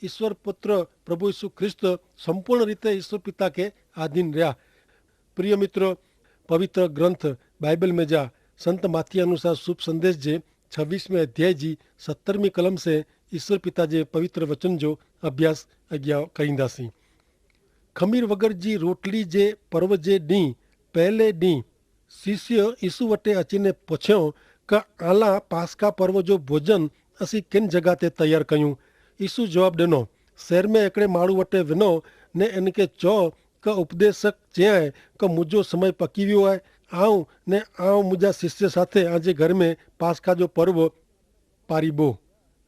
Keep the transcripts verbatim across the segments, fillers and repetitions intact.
ઈસ્વર પુત્ર પ્રભુ ઈસુ ખ્રિસ્ત સંપૂર્ણ રીતે ઈસ્વર પિતા કે આધીન રહ્યા. પ્રિય મિત્ર, પવિત્ર ગ્રંથ બાઈબલ મેં જા સંત માથી અનુસાર શુભ સંદેશ જે છવીસ મેં અધ્યાય જી સત્તર મી કલમ સે ઈસ્વર પિતા જે પવિત્ર વચન જો અભ્યાસ અજ્ઞા કરીંદા સી. ખમીર વગર જી રોટલી જે પર્વ જે દી પહેલે દી શિષ્ય ઈસુ વટે અચીને પછ્યો, કા આલા પાસકા પર્વ જો ભોજન અસી કેન જગા તે તૈયાર કહ્યું? ઈસુ જવાબ દેનો, શહેર મેં એકડે માણુ વટે વિનો ને એનકે ચો, કા ઉપદેશક ચે આય કા મુજો સમય પકી વ્યો આય? આવ ને આવ મુજા શિષ્ય સાથે આજે ઘર મેં પાસકા જો પર્વ પારી બો.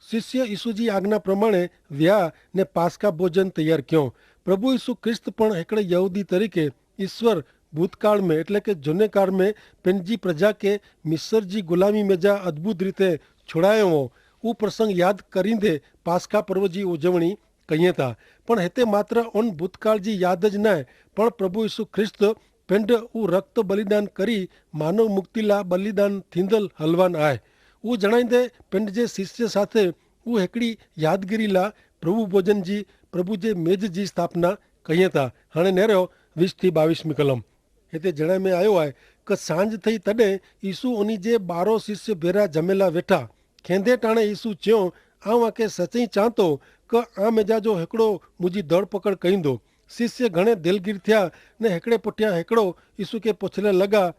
શિષ્ય ઈસુ જી આજ્ઞા પ્રમાણે વ્યા ને પાસકા ભોજન તૈયાર ક્યો. પ્રભુ ઈસુ ખ્રિસ્ત પણ હેકડ઼ે યહૂદી તરીકે ઈસ્વર ભૂતકાળ મેં એટલે કે જુનેકાળ મેં પેનજી પ્રજા કે મિસર જી ગુલામી મેં જા અદ્ભુત રીતે છોડાયો હો. ઉપ્રસંગ યાદ કરીંદે પાસકા પર્વ જી ઉજવણી કહિયે તા. પણ હેતે માત્ર અન ભૂતકાળ જી યાદ જ નાય, પણ પ્રભુ ઈસુ ખ્રિસ્ત પેંડ ઉં રક્ત બલિદાન કરી માનવ મુક્તિલા બલિદાન થીંદલ હલવાન આય. ઉં જણાઈંદે પેંડ જે શિષ્ય સાથે ઉં હેકડી યાદગીરી લા પ્રભુ ભોજન જી પ્રભુ જે મેજ જી સ્થાપના કહિયે તા. હણે નેરો વીસ થી બાવીસ મી કલમ. હેતે જણાઈ મેં આયો આય કે સાંજ થઈ તદે ઈસુ ઓની જે બારો શિષ્ય ભેરા જમેલા વેઠા. ખેંધે ટાણે ઈસુ ચ્યો, આઉં આકે સચી ચાંતો કે આ મેજા જો હેકડો મુજી ધરપકડ કઈંદો. શિષ્ય ઘણે દિલગીર થ્યા ને હેકડ઼ે પઠ્યા હેકડો ઈસુ કે પછલે લગા,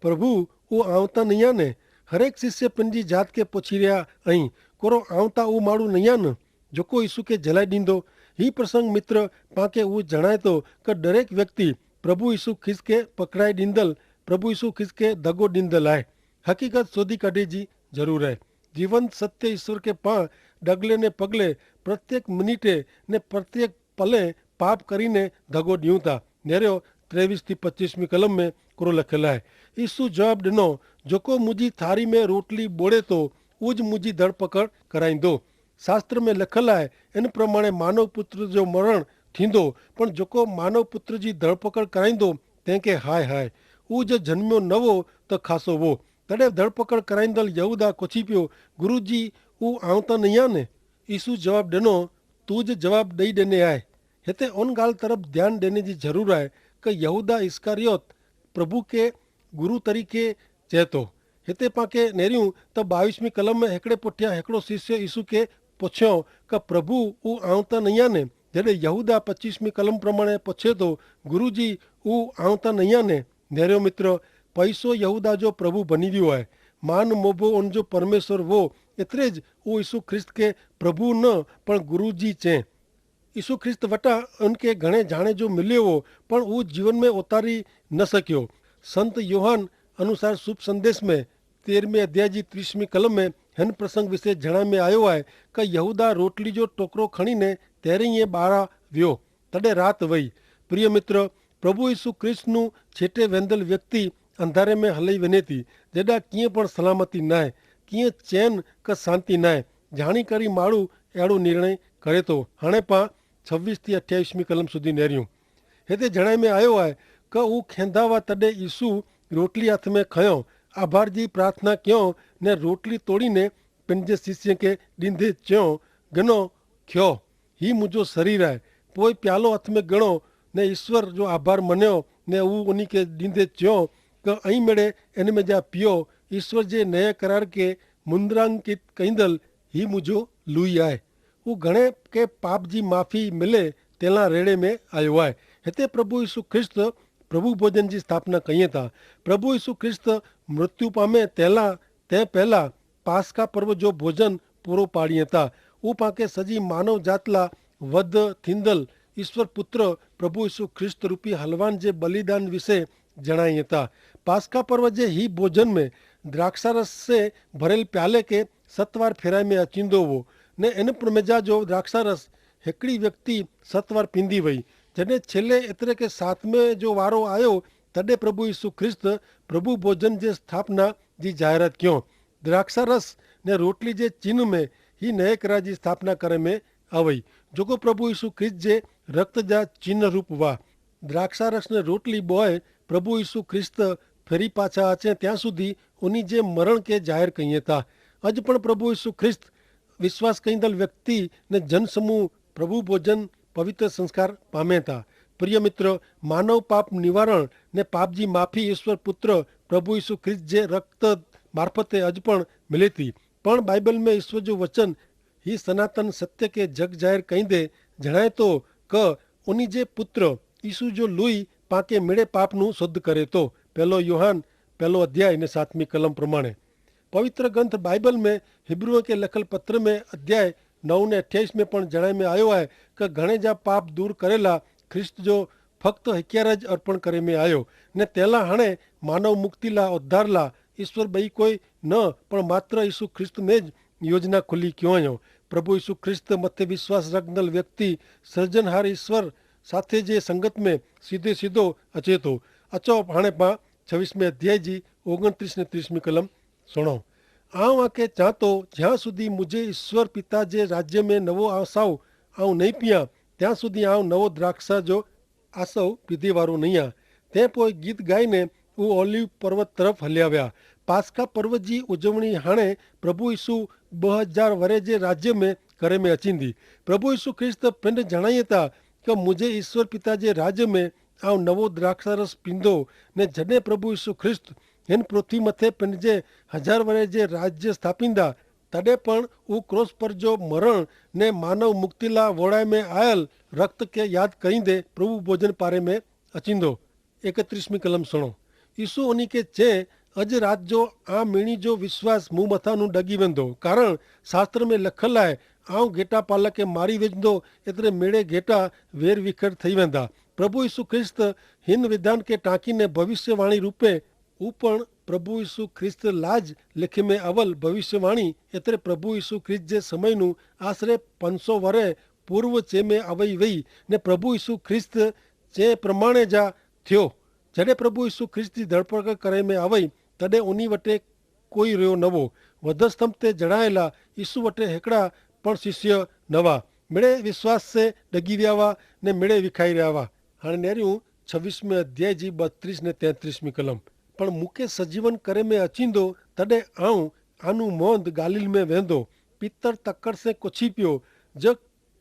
પ્રભુ, ઉં આવતા નહિયા ને? હરેક શિષ્ય પનજી જાત કે પછીર્યા અહીં, કોરો આવતા ઉં માડૂ નહિયા ન? જોકો ઈસુ કે જલાઈ દીંદો. હી પ્રસંગ મિત્ર પાંકે ઉં જણાયતો કે દરેક વ્યક્તિ પ્રભુ ઈસુ ખ્રિસ્ત કે પકડાઈ દીંદલ, પ્રભુ ઈસુ ખ્રિસ્ત કે ધગો દીંદલ આય. હકીકત શોધી કાઢે જી જરૂર હૈ. જીવંત સત્ય ઈસુ કે પાં ડગલે ને પગલે પ્રત્યેક મિનિટે ને પ્રત્યેક પલે પાપ કરીને ધગો દિયું તા. નેર્યો ત્રેવીસ થી પચ્ચીસ મી કલમ મેં કુરો લખેલા હૈ. ઈસુ જવાબ દેનો, જોકો મુજી થારી મેં રોટલી બોડે તો ઉજ મુજી ધરપકડ કરાઈંદો. શાસ્ત્ર મેં લખેલા હૈ, એન પ્રમાણે માનવ પુત્ર જો મરણ થીંદો, પણ જોકો માનવ પુત્ર જી ધરપકડ કરાઈંદો તેંકે હાય હાય. ઉજ જન્મ્યો નવો તો ખાસો વો. તડે ધરપકડ કરાઈંદલ યહૂદા કોછી પ્યો, ગુરુજી, ઉં આવતા નહિયા ને? ઈસુ જવાબ દેનો, તું જ જવાબ દઈ દેને આય. હેતે ઓન ગાલ તરફ ધ્યાન દેને જી જરૂર આય કે યહૂદા ઇસ્કારિયોત પ્રભુ કે ગુરુ તરીકે ચેતો. હેતે પાંકે નેર્યું તો બાવીસ મી કલમ મેં હેકડ઼ે પઠ્યા હેકડો શિષ્ય ઈસુ કે પછ્યો કે પ્રભુ, ઉં આવતા નહિયા ને? જેડે યહૂદા પચ્ચીસ મી કલમ પ્રમાણે પછે તો, ગુરુજી, ઉં આવતા નહિયા ને? નેર્યો મિત્ર, પૈસો યહૂદા જો પ્રભુ ભની વ્યો આય. માન મોભો ઓન જો પરમેશ્વર વો, એતરે જ ઉં ઈસુ ખ્રિસ્ત કે પ્રભુ ન પણ ગુરુજી ચે. ઈસુ ખ્રિસ્ત વટા અનકે ઘણે જાણે જો મિલ્યો હો, પણ ઉં જીવન મેં ઉતારી ન શક્યો. સંત યોહાન અનુસાર શુભ સંદેશ મેં તેરમે અધ્યાયજી ત્રીસમી કલમ મેં હેન પ્રસંગ વિશે જણાઈ મેં આયો આય કે યહૂદા રોટલી જો ટોકરો ખણીને તેરે યે બારા વ્યો. તદે રાત વય. પ્રિય મિત્ર, પ્રભુ ઈસુ ખ્રિસ્તનું છેટે વેંધલ વ્યક્તિ અંધારે મેં હલઈ વેને તી, જેડા કિંય પણ સલામતી નાય, કિંય ચેન કે શાંતિ નાય. જાણી કરી માળું એડો નિર્ણય કરે તો. હણે પા છવીસ થી અઠ્યાવીસ મી કલમ સુધી નેર્યું. હેતે જણાઈ મેં આયો આય કે ઉં ખેંધાવા તદે ઈસુ રોટલી હાથ મેં ખયો, આભાર જી પ્રાર્થના ક્યો ને રોટલી તોડીને પેનજે શિષ્ય કે દીંધે ચ્યો, ગનો, ખ્યો, હી મુજો શરીર આય. પોય પ્યાલો હાથ મેં ગણો ને ઈસ્વર જો આભાર મન્યો ને ઉં ઉની કે દીંધે ચ્યો કે અહીં મેડે એન મેં જા પિયો, ઈસ્વર જે નયા કરાર કે મુંદરાંકિત કૈંદલ હી મુજો લુઈ આય. ઉં ઘણે કે પાપ જી માફી મિલે તેલા રેડે મેં આયો આય. હેતે પ્રભુ ઈસુ ખ્રિસ્ત પ્રભુ ભોજન જી સ્થાપના કહિયે તા. પ્રભુ ઈસુ ખ્રિસ્ત મૃત્યુ પામે તેલા તે પહેલા પાસકા પર્વ જો ભોજન પૂરો પાડિયે તા. ઉપાકે સજી માનવ જાતલા વધ થીંદલ ઈસ્વર પુત્ર પ્રભુ ઈસુ ખ્રિસ્ત રૂપી હલવાન જે બલિદાન વિશે જણાઈ તા. પાસકા પર્વ જે હી ભોજન મેં દ્રાક્ષારસ સે ભરેલ પ્યાલે કે સતવાર ફેરાઈ મેં અચીંદો વો, ને એન પ્રમેજા જો દ્રાક્ષારસ હેકડી વ્યક્તિ સતવાર પીંદી વય. જેને છેલ્લે એતરે કે સાતમે જો વારો આયો, તદે પ્રભુ ઈસુ ખ્રિસ્ત પ્રભુ ભોજન જે સ્થાપના જી જાહેરાત ક્યો. દ્રાક્ષારસ ને રોટલી જે ચિહ્ન મેં હી નયકરા જી સ્થાપના કરે મેં આવય, જોકો પ્રભુ ઈસુ ખ્રિસ્ત જે રક્ત જા ચિહ્ન રૂપ વા. દ્રાક્ષારસ ને રોટલી બોય પ્રભુ ઈસુ ખ્રિસ્ત ફેરી પાછા આચે ત્યાં સુધી ઉની જે મરણ કે જાહેર કહિયે તા. અજ પણ પ્રભુ ઈસુ ખ્રિસ્ત વિશ્વાસ કહિંદલ વ્યક્તિ ને જનસમૂહ પ્રભુ ભોજન પવિત્ર સંસ્કાર પામે તા. પ્રિય મિત્ર, માનવ પાપ નિવારણ ને પાપજી માફી ઈસ્વર પુત્ર પ્રભુ ઈસુ ખ્રિસ્ત જે રક્ત મારફતે અજ પણ મિલેતી. પણ બાઈબલ મેં ઈસ્વર જો વચન હી સનાતન સત્ય કે જગ જાહેર કઈંદે જણાયતો કે ઉની જે પુત્ર ઈસુ જો લુઈ પાંકે મેળે પાપનું શુદ્ધ કરે તો. પહેલો યોહાન પહેલો અધ્યાય ને સાતમી કલમ પ્રમાણે પવિત્ર ગ્રંથ બાઈબલ મેં હિબ્રુઓ કે લખલ પત્ર મેં અધ્યાય નવ ને અઠ્યાઈસ મેં પણ જણાઈ મેં આયો હૈ કે ઘણે જા પાપ દૂર કરેલા ખ્રિસ્ત જો ફક્ત હિક્યારા જ અર્પણ કરે મેં આયો ને તેલા હણે માનવ મુક્તિલા ઉદ્ધારલા ઈસ્વર બહી કોઈ ન પણ માત્ર ઈસુ ખ્રિસ્ત મેં જ યોજના ખુલી ક્યો અયો. પ્રભુ ઈસુ ખ્રિસ્ત મતે વિશ્વાસ રખનલ વ્યક્તિ સર્જનહાર ઈસ્વર સાથે જે સંગત મેં સીધે સીધો અચેતો. અચો હણે પા છવીસ મેં અધ્યાય જી ઓગણત્રીસ ને ત્રીસ મી કલમ સુણો. આઉં આકે ચાંતો જ્યાં સુધી મુઝે ઈસ્વર પિતા જે રાજ્ય મેં નવો આસાવ આઉં નહીં પિયા ત્યાં સુધી આઉં નવો દ્રાક્ષા જો આસવ પીધે વારો નહિયા. તે પોય ગીત ગાઈને ઉ ઓલિવ પર્વત તરફ હલ્યા વ્યા. પાસકા પર્વત જી ઉજવણી હાણે પ્રભુ ઈસુ બહ હજાર વરે જે રાજ્ય મેં કરે મેં અચીંદી. પ્રભુ ઈસુ ખ્રિસ્ત પિંડ જણાયે તા કે મુઝે ઈસ્વર પિતા જે રાજ્ય મેં આઉં નવો દ્રાક્ષારસ પીંધો. ને જડે પ્રભુ ઈસુ ખ્રિસ્ત હેન પૃથ્વી મતે પિંડ જે હજાર વરે જે રાજ્ય સ્થાપિંદા તદે પણ ઉક્રોસ પર જો મરણ ને માનવ મુક્તિલા વોડાઈ મેં આયલ રક્ત કે યાદ કરીંદે પ્રભુ ભોજન પારે મેં અચીંદો. એકત્રીસ મી કલમ સુણો. ઈસુ ઉની કે ચે અજ રાત જો આ મિણી જો વિશ્વાસ મું મથાનું ડગી વેંદો. કારણ શાસ્ત્ર મેં લખલ આય, આઉં ગેટા પાલકે મારી વેંદો એતરે મેળે ગેટા વેર વિખર થઈ વેંદા. પ્રભુ ઈસુ ખ્રિસ્ત હિન વિધાન કે ટાંકીને ભવિષ્યવાણી રૂપે ઉપણ પ્રભુ ઈસુ ખ્રિસ્ત લાજ લેખે મેં અવલ ભવિષ્યવાણી એતરે પ્રભુ ઈસુ ખ્રિસ્ત જે સમયનું આશરે પંચસો વરે પૂર્વ ચે મેં અવય વય. ને પ્રભુ ઈસુ ખ્રિસ્ત જે પ્રમાણે જા થયો. જડે પ્રભુ ઈસુ ખ્રિસ્ત જી ધરપકડ કરે મેં અવય તદે ઉની વટે કોઈ રહ્યો નવો. વધસ્તંભ તે જણાયેલા ઈસુ વટે હેકડા પણ શિષ્ય નવા મેળે વિશ્વાસ સે ડગી વ્યાવા ને મેળે વિખાઈ રહ્યા વા. હાણે નેર્યું છવીસ મેં અધ્યાય જી બત્રીસ ને તેત્રીસ મી કલમ. પણ મુકે સજીવન કરે મેં અચીંદો તદે આઉં આનું મોંધ ગાલિલ મેં વેંધો. પિતર તકડ સે કોછી પ્યો, જ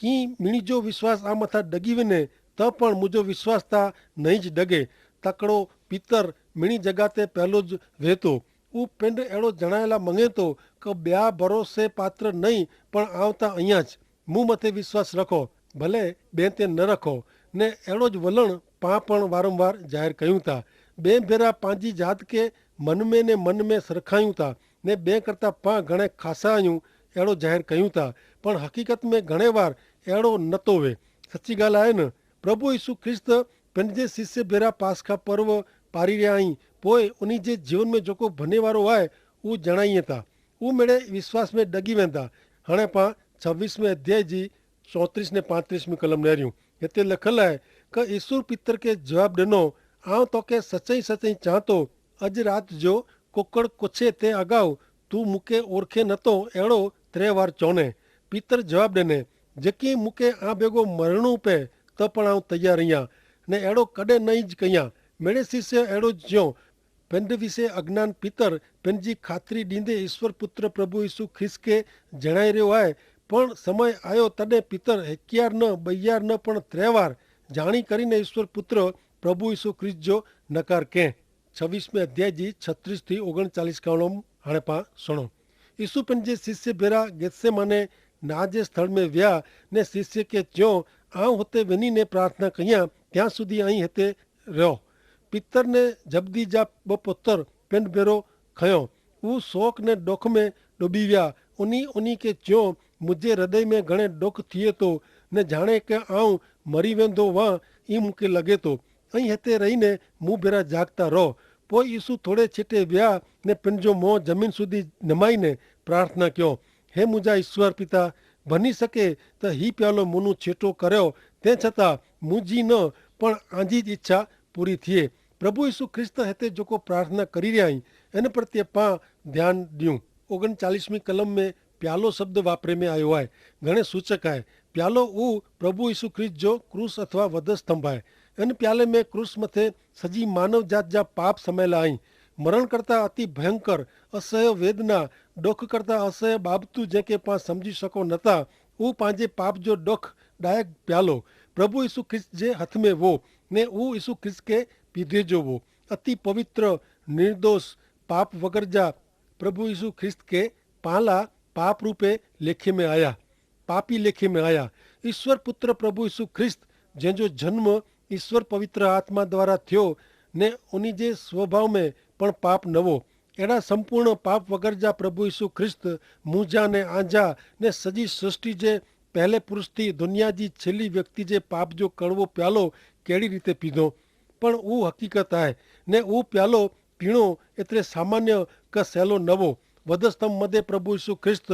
કિં મિણી જો વિશ્વાસ આ મથા ડગી વેને, તો પણ મુજો વિશ્વાસ તા નહીં જ ડગે. તકડો પિતર મિણી જગાતે પહેલો જ વેતો. ઉપ પેંડ એડો જણાયેલા મંગેતો કે બ્યા ભરોસે પાત્ર નહીં, પણ આવતા અહિયા જ મું મતે વિશ્વાસ રખો, ભલે બે તે ન રખો. ને એડો જ વલણ પા પણ વારંવાર જાહેર કહ્યું તા. બે ભેરા પાંજી જાત કે મન મેં ને મન મેં સરખાયું તા. ને બે કરતા પા ઘણે ખાસા આયું એડો જાહેર કહ્યું તા. પણ હકીકત મેં ઘણે વાર એડો નતો વે. સચ્ચી ગાલ આય ન? પ્રભુ ઈસુ ખ્રિસ્ત પેનજે શિષ્ય ભેરા પાસખા પર્વ પારી રહ્યા હી. પોય ઉની જે જીવન મેં જોકો ભનેવારો આય ઉ જણાઈ તા. ઉ મેળે વિશ્વાસ મેં ડગી વેંદા. હણે પા છવીસ મેં અધ્યાય જી ચોત્રીસ ને પાંત્રીસ મેં કલમ નહર્યું. હેતે લખલ આય કે ઈસુ પિતર કે જવાબ દેનો, આવ તો કે સચઈ સચઈ ચાંતો, અજ રાત જો કોકડ કોછે તે અગાઉ તું મુકે ઓરખે નતો એડો ત્રે વાર ચોને. પિતર જવાબ દેને, જેકી મુકે આ ભેગો મરણું પે, તો પણ આવ તૈયાર રહ્યા. ને એડો કદે નહીં જ કહ્યા. મેળે શિષ્ય એડો જ જ્યો. પેંધ વિશે અજ્ઞાન પિતર પેનજી ખાતરી દીંદે ઈસ્વર પુત્ર પ્રભુ ઈસુ ખ્રિસ્ત કે જણાઈ રહ્યો આય. પણ સમય આયો તદે પિતર હેક્યાર ન બૈયાર ન પણ ત્રેવાર જાણી કરીને ઈસ્વર પુત્ર પ્રભુ ઈસુ ખ્રિસ્ત જો નકાર કેહ. છવીસ મેં અધ્યાય જી છત્રીસ થી ઓગણચાલીસ કાવણો. હણે પા સુણો. ઈસુ પેનજે શિષ્ય ભેરા ગેતસે માને ના જે સ્થળ મેં વ્યા ને શિષ્ય કે ચ્યો, આવ હોતે વેની ને પ્રાર્થના કહિયા ત્યાં સુધી અહીં હેતે રહ્યો. પિતર ને જબદી જા બપોતર પેંડ ભેરો ખયો. ઉહ સોક ને ડોખ મેં ડોબી વ્યા. ઉની ઉની કે ચ્યો, મુઝે હૃદય મેં ઘણે ડોખ થિયે તો, ને જાણે કે આઉં મરી વેંધો વાં ઈ મુકે લગે તો. અહીં હેતે રહી ને મુભેરા જાગતા રહો. પોય ઈસુ થોડે છેટે વ્યા ને પેંડ જો મોં જમીન સુધી નમાઈ ને પ્રાર્થના ક્યો, હે મુઝે ઈસ્વર પિતા, ભની સકે તો હી પ્યાલો મુનું છેટો કર્યો. તે છતાં મુજી ન પણ આંજી જ ઈચ્છા પૂરી થિયે. પ્રભુ ઈસુ ખ્રિસ્ત હેતે જોકો પ્રાર્થના કરી રહ્યા હી એન પ્રત્યે પા ધ્યાન દિયું. ઓગણચાલીસમી કલમ મેં પ્યાલો શબ્દ વાપરે મેં આયો હૈ. ઘણે સૂચક હૈ. પ્યાલો ઉહ પ્રભુ ઈસુ ખ્રિસ્ત જો ક્રૂસ અથવા વધસ્તંભ હૈ. એન પ્યાલે મેં ક્રૂસ મતે સજી માનવ જાત જા પાપ સમયલા હૈં. મરણ કરતા અતિ ભયંકર અસહ્ય વેદના ડોખ કરતા અસહ્ય બાબતું જેંકે પા સમજી શકો નતા. ઉહ પાંજે પાપ જો ડોખ ડાયક પ્યાલો પ્રભુ ઈસુ ખ્રિસ્ત જે હથ મેં વો, ને ઉ ઈસુ ખ્રિસ્ત કે પીધે જો વો. અતિ પવિત્ર, નિર્દોષ, પાપ વગર જા પ્રભુ ઈસુ ખ્રિસ્ત કે પાલા પાપ રૂપે લેખે મેં આયા, પાપી લેખે મેં આયા. ઈસ્વર પુત્ર પ્રભુ ઈસુ ખ્રિસ્ત જેન જો જન્મ ઈસ્વર પવિત્ર આત્મા દ્વારા થયો, ને ઉની જે સ્વભાવ મેં પણ પાપ નવો. એડા સંપૂર્ણ પાપ વગર જા પ્રભુ ઈસુ ખ્રિસ્ત મુજા ને આંજા ને સજી સૃષ્ટિ જે પહેલે પુરુષ થી દુનિયા જી છેલ્લી વ્યક્તિ જે પાપ જો કડવો પ્યાલો કેડી રીતે પીધો? પણ ઉ હકીકત આય, ને ઉ પ્યાલો પીણો એતરે સામાન્ય કે સહેલો નવો. વધસ્તંભ મધે પ્રભુ ઈસુ ખ્રિસ્ત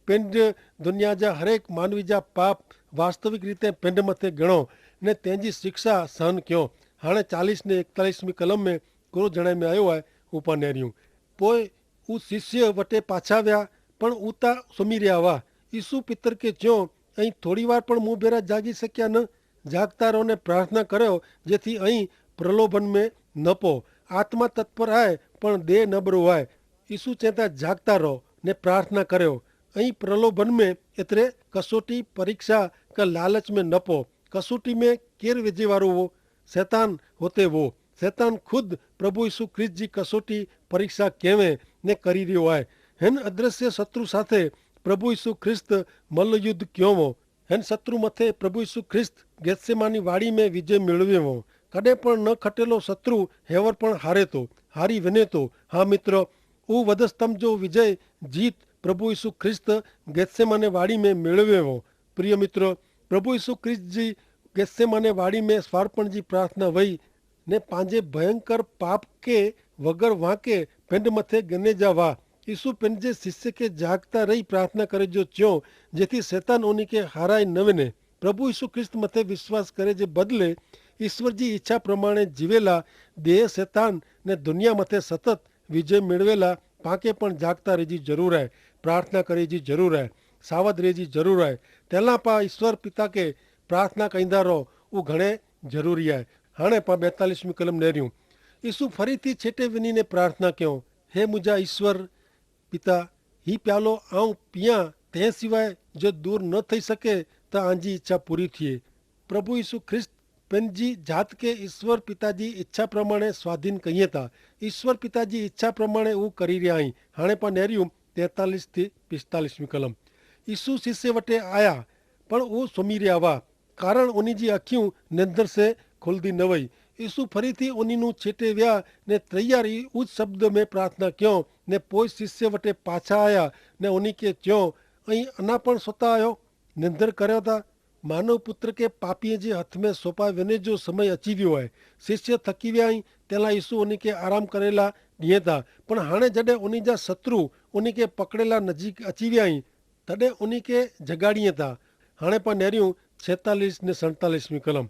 પેંધ દુનિયા જા હરેક માનવી જા પાપ વાસ્તવિક રીતે પેંધ મતે ગણો ને તેની શિક્ષા સહન ક્યો. હાણે ચાલીસ ને એકતાલીસમી કલમ મેં કોરો જણાઈ મેં આયો આય. ઉપા નેર્યું પોય ઉ શિષ્ય વટે પાછા વ્યા, પણ ઉતા સોમી રહ્યા વા. ઈસુ પિતર કે ચ્યો, અહીં થોડી વાર પણ મું ભેરા જાગી શક્યા ન? જાગતા રહો ને પ્રાર્થના કર્યો, જેથી અહીં પ્રલોભન મેં ન પો. આત્મા તત્પર આય, પણ દેહ નબરો આય. ઈસુ ચેતા જાગતા રહો ને પ્રાર્થના કર્યો. અહીં પ્રલોભન મેં એતરે કસોટી પરીક્ષા કે લાલચ મેં ન પો. કસોટી મેં કેર વેજેવારો વો? શૈતાન હોતે વો. શૈતાન ખુદ પ્રભુ ઈસુ ખ્રિસ્ત જી કસોટી પરીક્ષા કહેવે ને કરી રહ્યો આય. હેન અદ્રશ્ય શત્રુ સાથે પ્રભુ ઈસુ ખ્રિસ્ત મલ્લયુદ્ધ ક્યોવો. હેન શત્રુ મતે પ્રભુ ઈસુ ખ્રિસ્ત ગેથસેમાની વાડી મેં વિજય મેળવે વો. કદે પણ ન ખટેલો શત્રુ હેવર પણ હારે તો, હારી વેને તો. હા મિત્ર, ઉ વધસ્તંભ જો વિજય જીત પ્રભુ ઈસુ ખ્રિસ્ત ગેથસેમાને વાડી મેં મેળવે વો. પ્રિય મિત્ર, પ્રભુ ઈસુ ખ્રિસ્ત જી ગેથસેમાને વાડી મેં સ્વાર્પણ જી પ્રાર્થના વય ને પાંજે ભયંકર પાપ કે વગર વાંકે પેંડ મતે ગને જા વા. ઈસુ પેંડ જે શિષ્ય કે જાગતા રહી પ્રાર્થના કરે જો ચ્યો, જેથી શૈતાન ઓની કે હારાઈ નવે ને. પ્રભુ ઈસુ ખ્રિસ્ત મતે વિશ્વાસ કરે જે બદલે ઈસવર જી ઈચ્છા પ્રમાણે જીવેલા દેહ શૈતાન ને દુનિયા મતે સતત વિજય મેળવેલા પાંકે પણ જાગતા રહી જી જરૂર હૈ, પ્રાર્થના કરે જી જરૂર હૈ, સાવધ રહે જી જરૂર હૈ. તેલા પા ઈસવર પિતા કે પ્રાર્થના કઈંદા રહો, ઉં ઘણે જરૂરી આય. હાણે પાં બેતાલીસમી કલમ નેર્યું. ઈસુ ફરીથી છેટે વિની ને પ્રાર્થના કહ્યો, હે મુજા ઈસ્વર પિતા, હી પ્યાલો આઉં પિયા તે સિવાય જો દૂર ન થઈ શકે, તો આંજી ઇચ્છા પૂરી થિયે. પ્રભુ ઈસુ ખ્રિસ્ત પેનજી જાત કે ઈસ્વર પિતાજી ઇચ્છા પ્રમાણે સ્વાધીન કહિયે તા. ઈસ્વર પિતાજી ઇચ્છા પ્રમાણે ઉં કરી રહ્યા હી. હાણે પાં નેર્યું તેતાલીસ થી પિસ્તાલીસમી કલમ. ઈસુ શિષ્ય વટે આયા, પણ ઉં સોમી રહ્યા વા, કારણ ઉની જી અખ્યું નેંધર સે ખુલદી નવઈ. ઈસુ ફરીથી ઉનીનું છેટે વ્યા ને તૈયારી ઉજ શબ્દ મેં પ્રાર્થના ક્યો. ને પોય શિષ્ય વટે પાછા આયા ને ઉની કે ચ્યો, અહીં અના પણ સોતા આયો, નેંધર કર્યો તા? માનવ પુત્ર કે પાપીએ જે હથ મેં સોપાય વેને જો સમય અચીવ્યો હૈ. શિષ્ય થકી વ્યા અહીં તેલા ઈસુ ઉની કે આરામ કરેલા દિયે તા. પણ હાણે જડે ઉની જા શત્રુ ઉની કે પકડેલા નજીક અચીવ્યા અહીં, તદે ઉની કે જગાડિયે તા. હાણે પાં નેર્યું છેતાલીસ ને સૈતાલીસમી કલમ.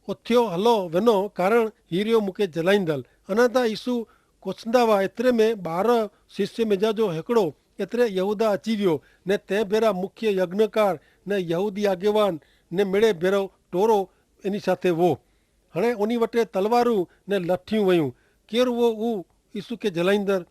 ઓથ્યો હલો વેનો, કારણ હીર્યો મુકે જલાઈંદલ. અનાતા ઈસુ કોછંદાવા એતરે મેં બાર શિષ્ય મેં જા જો હેકડો એતરે યહૂદા અચીવ્યો, ને તે ભેરા મુખ્ય યજ્ઞકાર ને યહૂદી આગેવાન ને મેળે ભેરો ટોરો એની સાથે વો. હણે ઓની વટે તલવારુ ને લઠ્ઠિયું વયું. કેર વો ઉ ઈસુ કે જલાઈંદર?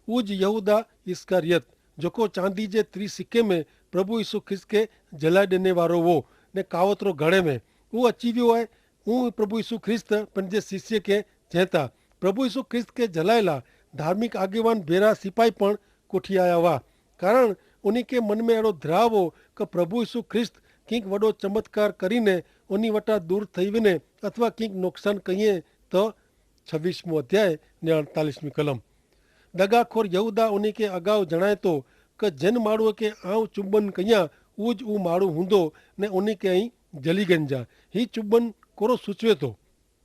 ઉજ યહૂદા ઇસ્કારિયત, જોકો ચાંદી જે ત્રિસિકે મેં પ્રભુ ઈસુ ખ્રિસ્ત કે જલાઈ દેને વારો વો ને કાવતરો ઘણે મેં ઉ અચીવ્યો હૈ. ઉં પ્રભુ ઈસુ ખ્રિસ્ત પણ જે શિષ્ય કે ચેતા, પ્રભુ ઈસુ ખ્રિસ્ત કે જલાયેલા ધાર્મિક આગેવાન ભેરા સિપાઈ પણ કોઠી આયા વા. કારણ ઉની કે મન મેં એડો ધ્રાવો કે પ્રભુ ઈસુ ખ્રિસ્ત કિંક વડો ચમત્કાર કરીને ઉની વટા દૂર થઈ વેને અથવા કિંક નોકસાન કહિએ. તો છવીસમો અધ્યાય ને અડતાલીસમી કલમ. દગાખોર યહૂદા ઉની કે અગાઉ જણાયતો કે જેન માળુએ કે આવ ચુંબન કહિયા ઉજ ઉં માળુ હુંદો ને ઉની કે અહીં જલી ગંજા. હી ચુંબન કોરો સૂચવે તો?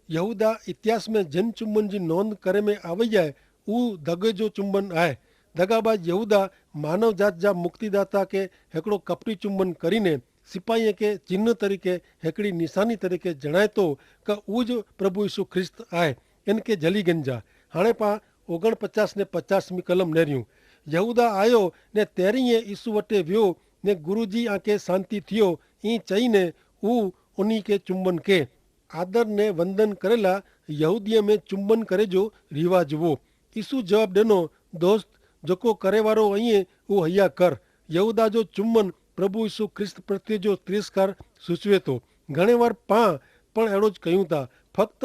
યહૂદા ઇતિહાસ મેં જેન ચુંબન જી નોંધ કરે મેં આવય હૈ ઉં ધગે જો ચુંબન આય. ધગાબાજ યહૂદા માનવ જાત જા મુક્તિદાતા કે હેકડો કપટી ચુંબન કરીને સિપાઈએ કે ચિહ્ન તરીકે હેકડી નિશાની તરીકે જણાયતો કે ઉજ પ્રભુ ઈસુ ખ્રિસ્ત આય. એન કે જલી ગંજા. હાણે પાં ઓગણપચાસ ને પચાસમી કલમ નેર્યું. યહૂદા આયો ને તેરીએ ઈસુ વટે વ્યો ને ગુરુજી આંકે શાંતિ થિયો ઈ ચઈને ઉ ઉની કે ચુંબન કે. આદર ને વંદન કરેલા યહૂદીએ મેં ચુંબન કરે જો રિવાજ વો. ઈસુ જવાબ દેનો, દોસ્ત, જોકો કરેવારો અઇયે ઉ હૈયા કર. યહૂદા જો ચુંબન પ્રભુ ઈસુ ખ્રિસ્ત પ્રત્યે જો તિરસ્કાર સૂચવે તો. ઘણે વાર પાં પણ એડો જ કહ્યું તા, ફક્ત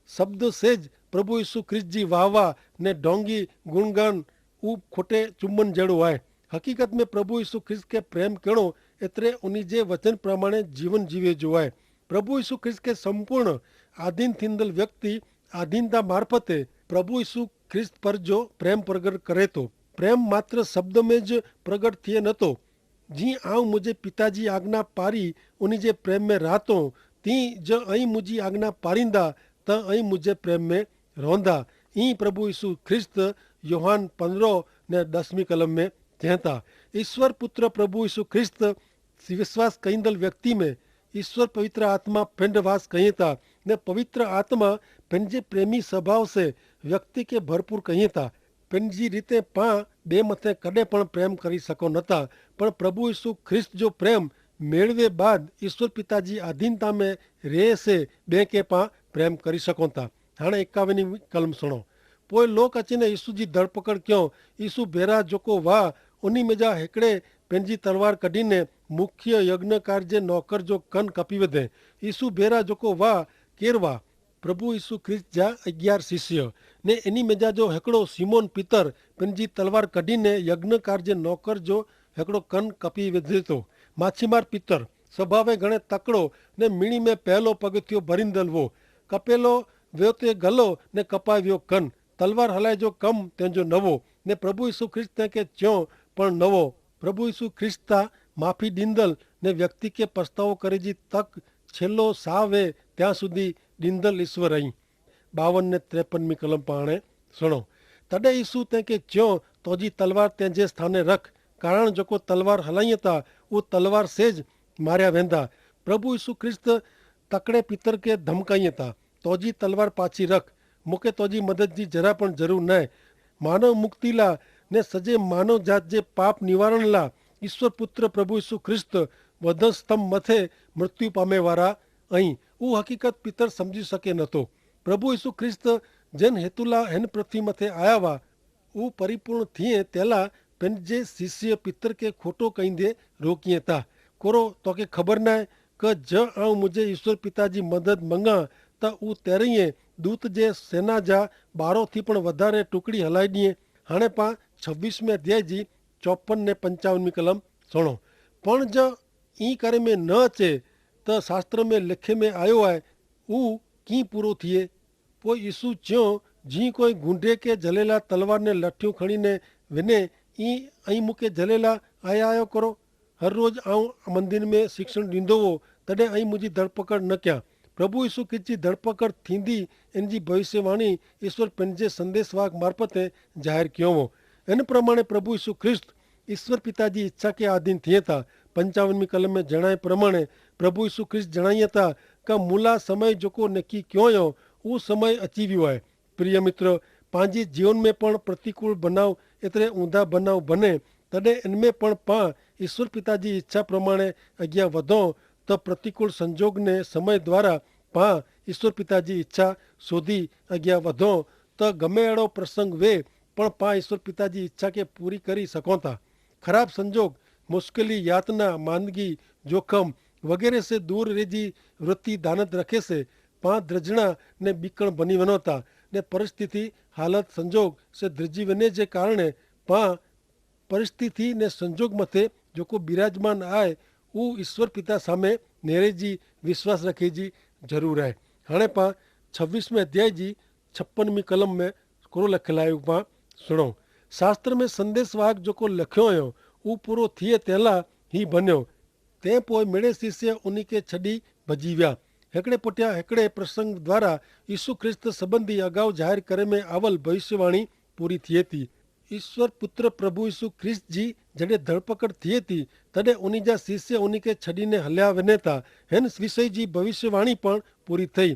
શબ્દ સે જ પ્રભુ ઈસુ ખ્રિસ્ત જી વાહ વાહ ને ઢોંગી ગુણગાન ઉપ ખોટે ચુંબન જેડો આય. હકીકત મેં પ્રભુ ઈસુ ખ્રિસ્ત કે પ્રેમ કેણો એતરે ઉની જે વચન પ્રમાણે જીવન જીવે જો આય. પ્રભુ ઈસુ ખ્રિસ્ત કે સંપૂર્ણ આધીન થીંદલ વ્યક્તિ આધીનતા મારફતે પ્રભુ ઈસુ ખ્રિસ્ત પર જો પ્રેમ પ્રગટ કરે તો. પ્રેમ માત્ર શબ્દ મેં જ પ્રગટ થિયે નતો. જી આઉં મુઝે પિતાજી આજ્ઞા પારી ઉની જે પ્રેમ મેં રાતો, તી જ અહીં મુઝે આજ્ઞા પારીંદા, ત અહીં મુઝે પ્રેમ મેં રોંધા. ઈ પ્રભુ ઈસુ ખ્રિસ્ત યોહાન પંદ્રહ ને દસમી કલમ મેં ચેંતા. ઈસ્વર પુત્ર પ્રભુ ઈસુ ખ્રિસ્ત વિશ્વાસ કહીંદલ વ્યક્તિ મેં ઈસ્વર પવિત્ર આત્મા પેંડવાસ કહીંતા, ને પવિત્ર આત્મા પેંજે પ્રેમી સ્વભાવ સે વ્યક્તિ કે ભરપૂર કહીંતા. પેનજી રીતે પાં બે મતે કદે પણ પ્રેમ કરી શકો નતા. પણ પ્રભુ ઈસુ ખ્રિસ્ત જો પ્રેમ મેળવે બાદ ઈસુ પિતાજી આધીનતા મેં રહે સે બે કે પાં પ્રેમ કરી શકો તા. હાણે એકાવની કલમ સુણો. પોય લોક અચીને ઈસુ જી ધરપકડ ક્યો. ઈસુ ભેરા જોકો વાહ ઉની મેં જા હેકડ઼ે પેનજી તલવાર કઢ઼ીને મુખ્ય યજ્ઞ કાર્ય નોકર જો કન કપી વધે. ઈસુ ભેરા જોકો વાહ કેરવા પ્રભુ ઈસુ ખ્રિસ્ત જા અગિયાર શિષ્ય ને એની મેજા જો હેકડો સિમોન પિતર પેનજી તલવાર કઢ઼ીને યજ્ઞ કાર્ય નોકર જો હેકડો કન કપી વેધેતો. માછીમાર પિતર સ્વભાવે ઘણે તકડો ને મિણી મેં પહેલો પગથિયો ભરીંદલ વો. કપેલો વ્યો તે ગલો ને કપાવ્યો કન તલવાર હલાય જો કમ તેનજો નવો. ને પ્રભુ ઈસુ ખ્રિસ્ત તેંકે ચ્યો પણ નવો. પ્રભુ ઈસુ ખ્રિસ્ત તા માફી દીંદલ ને વ્યક્તિ કે પસ્તાવો કરે જી તક છેલ્લો સાવ હૈ ત્યાં સુધી દીંદલ ઈસ્વર અહીં. બાવન ને ત્રેપન મી કલમ પાણે સુણો. તદે ઈસુ તેંકે ચ્યો, તોજી તલવાર તેંજે સ્થાને રખ. કારણ જોકો તલવાર હલાઈ તા ઉહ તલવાર સે જ માર્યા વેંદા. પ્રભુ ઈસુ ખ્રિસ્ત તકડે પિતર કે ધમકાઈ તા, તોજી તલવાર પાછી રખ. મુકે તોજી મદદ જી જરા પણ જરૂર નાય. માનવ મુક્તિ લા ને સજે માનવ જાત જે પાપ નિવારણ લા ઈસ્વર પુત્ર પ્રભુ ઈસુ ખ્રિસ્ત વધન સ્તંભ મતે મૃત્યુ પામે વારા અહીં. ઉહ હકીકત પિતર સમઝી શકે નતો. પ્રભુ ઈસુ ખ્રિસ્ત જેન હેતુલા હેન પૃથ્વી મતે આયાવા ઉહ પરિપૂર્ણ થિયે તેલા પેનજે શિષ્ય પિતર કે ખોટો કઈંદે રોકિયે તા. કોરો તોકે ખબર નાય કે જ આઉં મુઝે ઈસુ પિતાજી મદદ મંગા તા ઉહ તેરિયે દૂત જે સેના જા બારો થી પણ વધારે ટુકડી હલાઈ દિયે. હાણે પા છવીસ મેં અધ્યાય જી ચોપન ને પંચાવન મી કલમ સુણો. પણ જ ઈ કરે મેં ન અચે તો શાસ્ત્ર મેં લેખે મેં આયો આય ઉહ કી પૂરો થિયે? પોઈ ઈસુ ચ્યો, જી કોઈ ગુંડે કે જલેલા તલવાર ને લઠ્યું ખણી ને વેને ઈ અહીં મુકે જલેલા આયા આયો કરો. હર રોજ આઉં મંદિર મેં શિક્ષણ દીંદો વો તદે અહીં મુજી ધરપકડ ન ક્યા. પ્રભુ ઈસુ કિચ્છી ધરપકડ થીંદી એન જી ભવિષ્યવાણી ઈસુ પેનજે સંદેસવાગ મારફતે જાહેર ક્યો વો. એન પ્રમાણે પ્રભુ ઈસુ ખ્રિસ્ત ઈસ્વર પિતા જી ઇચ્છા કે આધીન થિયે થા. પંચાવન મી કલમ મેં જણાય પ્રમાણે પ્રભુ ઈસુ ખ્રિસ્ત જણાઈ થા કે મુલા સમય જોકો નેકી ક્યોંયો ઉસ સમય અચીવ્યો હૈ. પ્રિય મિત્ર, પાંજી જીવન મેં પણ પ્રતિકૂળ બનાવ એતરે ઊંધા બનાવ બને તદે એન મેં પણ પાં ઈસ્વર પિતા જી ઇચ્છા પ્રમાણે અગિયા વધો તો પ્રતિકૂળ સંજોગ ને સમય દ્વારા પાં ઈસ્વર પિતા જી ઇચ્છા શોધી અગિયા વધો તો ગમે એડો પ્રસંગ વે પણ પાં ઈસ્વર પિતા જી ઇચ્છા કે પૂરી કરી સકોતા. ખરાબ સંજોગ, મુશ્કેલી, યાતના, માંદગી, જોખમ વગેરે સે દૂર રેજી વૃત્તિ ધાનત રખે સે પાં દ્રજણા ને બીકણ બની વનોતા. ને પરિસ્થિતિ હાલત સંજોગ સે દ્રજી વને જે કારણે પાં પરિસ્થિતિ ને સંજોગ મતે જોકો બિરાજમાન આય ઉ ઈસ્વર પિતા સામે નેરે જી વિશ્વાસ રખે જી જરૂર આય. હણે પાં છવીસ મેં અધ્યાય જી છપ્પન મી કલમ મેં કોરો લખેલા આય ઉ પાં સુણો. શાસ્ત્ર મેં સંદેસવાગ જોકો લખ્યો અયો ઉ પૂરો થિયે તેલા હી ભન્યો. તે પોય મેળે શિષ્ય ઉની કે છડી ભજી વ્યા. હેકડ઼ે પટ્યા હેકડ઼ે પ્રસંગ દ્વારા ઈસુ ખ્રિસ્ત સંબંધી અગાઉ જાહેર કરે મેં આવલ ભવિષ્યવાણી પૂરી થિયે તી. ઈસ્વર પુત્ર પ્રભુ ઈસુ ખ્રિસ્ત જી જડે ધરપકડ થિયે તી તદે ઉની જા શિષ્ય ઉની કે છડી ને હલ્યા વેને તા. હેન વિષય જી ભવિષ્યવાણી પણ પૂરી થઈ.